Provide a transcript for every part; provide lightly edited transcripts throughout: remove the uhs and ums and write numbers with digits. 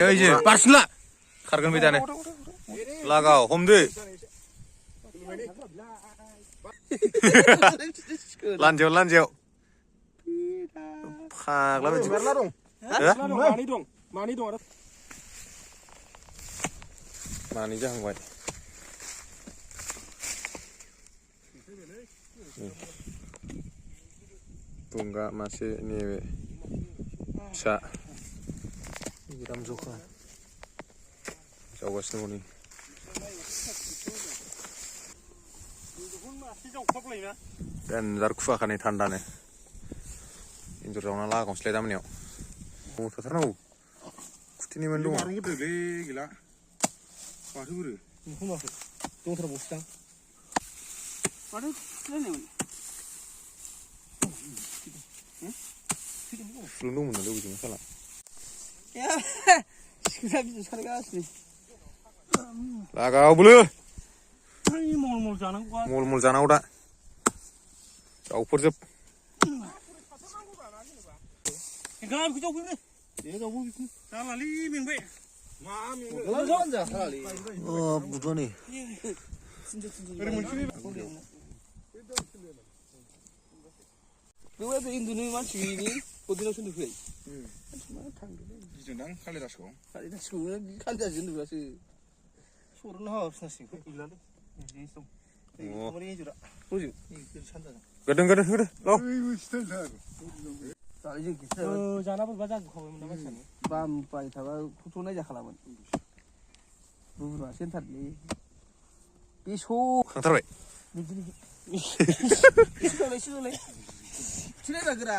ओइ पार्सनला खारगोन बे दानो लागाव हमदो लान्जायाव फाग्ला बायदि मेरला दं मानै दं आरो मानै जाहांबाय बुंगा मासे नैबे फिसा ग्राम जखा जावगासिनो दं नै देनजार खुवाखानाय थान्दानो एन्जर जावना लागावसैलाय दा मोनायाव थाथारनांगौ खुथिनिमोन दङ गोदोलै गैला माथो बोरो नुखुमाखै दंथारबावसोदां माथो खुलायनायमोन फुलुं दंमोन नालाय बिदिनो खाला सिखोना बिदिनो सारगासिनो लागाव बोलो मल मल जानांगौ दा जावफोरजोब बुदुआ नै इन्दुनि मानसिनि गदिनाव सोन्दो फै गिदिंदां कालिदासखौ कालिदासजों नुग्रासो सरनो हाबासिनासो गैलालै गोदों जाना बोरैबा जाजोबखाबायमोन ना मानसियानो बाम बाय थाबा फट' नायजाखालामोन बुरुआ सेन्टारलै बे खांथारबाय एसेल'लाय खुथिनायबा गोरा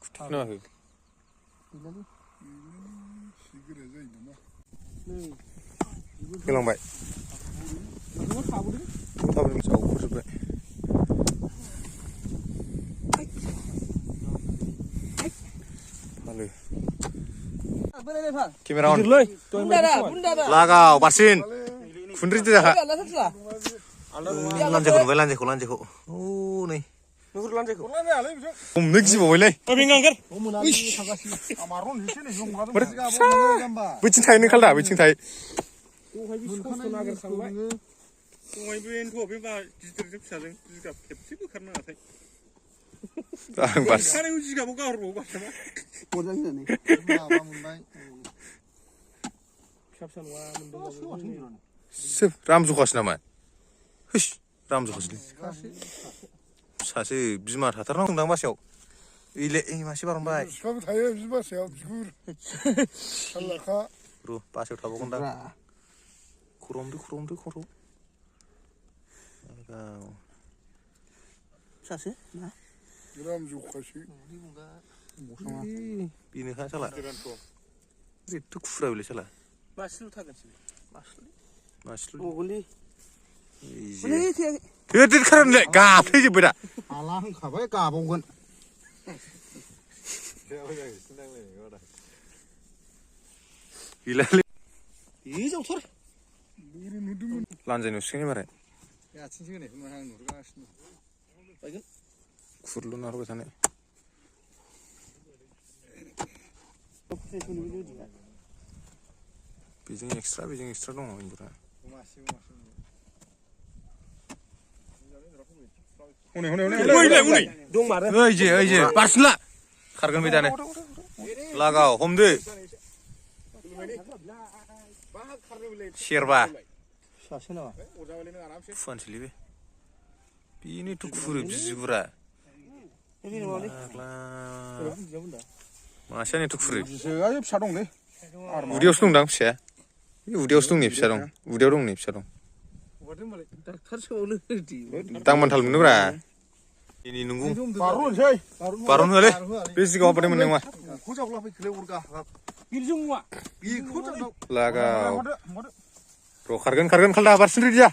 खुथिनाङाखै गैलालै होलांबाय थाबैनो जावफोरजोब्बाय केमेरा अन लागाव बारसिन खुन्द्रिदो जाहा लान्जायखौ नुबाय लान्जायखौ औ नै हमनो गिबावबायलै बैथिं थायो नों खालदा बैथिं थायो जिगाबाव गाहरबावो राम जखासो नामा राम जखासो सासे बिमा थाथारनांगौ दां बासायाव मासे बारबाय थायो बि बासायाव बिगुर र' बासायाव थाबावगोन दां खर' सासे ग्राम जखासो बेनोखा साला एथ' खुरा बेलाय साला मासेल' थागोनसै मासेल' खारनोलाय गाफ्लेजोब्बाय दा हाला होनखाबाय गाबावगोन गैलालै जावथार लान्जाय नुसिगोन एबारै आथिंसो होनायखौ आं नुहुरगासिनो खुरलुना होबाय थानाय बेजों एक्सट्रा दङ एन्जरा ओइ पार्सनला खारगोन बे दानो लागाव हमदो सेरबा फुवानसैलै बे बेनोथ' खुरो बिगुरा मासेयानोथ' खुरो फिसा दंलै उदैयावसो दंदां फिसाया उदैयावसो दं नै फिसा दं उदैयाव दं नै फिसा दं दांबान्थाल मोनोब्रा ini nunggu barun hale besi kau pada menengah laga pro kargan kalda bar sendiri dia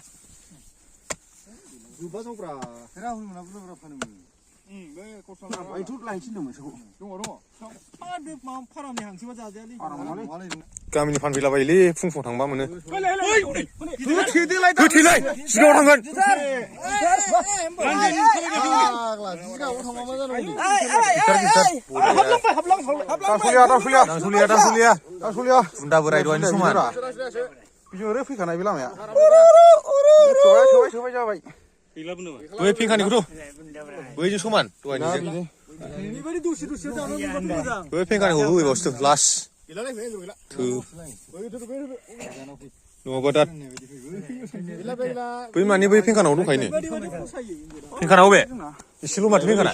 बै खरसा आइथ' लायथिंदों मोनसेखौ दङ फादो मा फारामनि हांसोबा जाजायालै गामिनि फानफैलाबायोलै फुं फुङाव थांबा मोनो थेदोलाय थैलाय सिगाङाव थांगोन दासलिया बुन्दा बोराय दहायनो समान बिजों ओरै फैखानाय बे लामाया सोबाय जाबाय बै फेंखानिखौथ' बैजों समान दहायनिजों बेबायदि दसे दसे जानानै मोजां बै फेंखानिखौ होबावसो लास्ट नङाबा दा बै माने बै फेंखानाव दंखायोनो फेंखाना बबे एसेल' माथो फेंखाना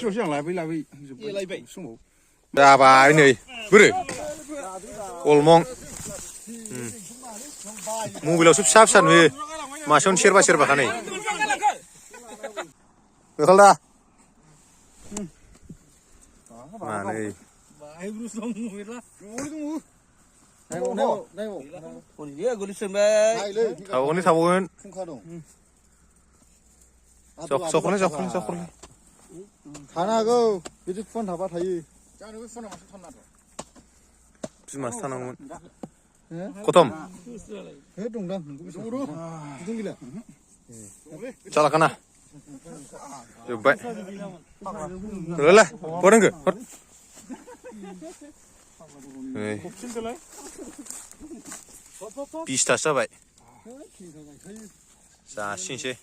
जाबाय नै बोरो अलमं मबाइलावसो फिसा फिसा नुयो मासेयावनो सेरबा सेरबाखानै बेखालदा मानै थाबावगोन जावखरलाय थानो हागौ बिदि फन थाबा थायो बिमासो थानांगौमोन खथम दंदां गैला जालाखाना जोब्बाय रलाय बरंगो बिसथासो जाबाय जासिनोसै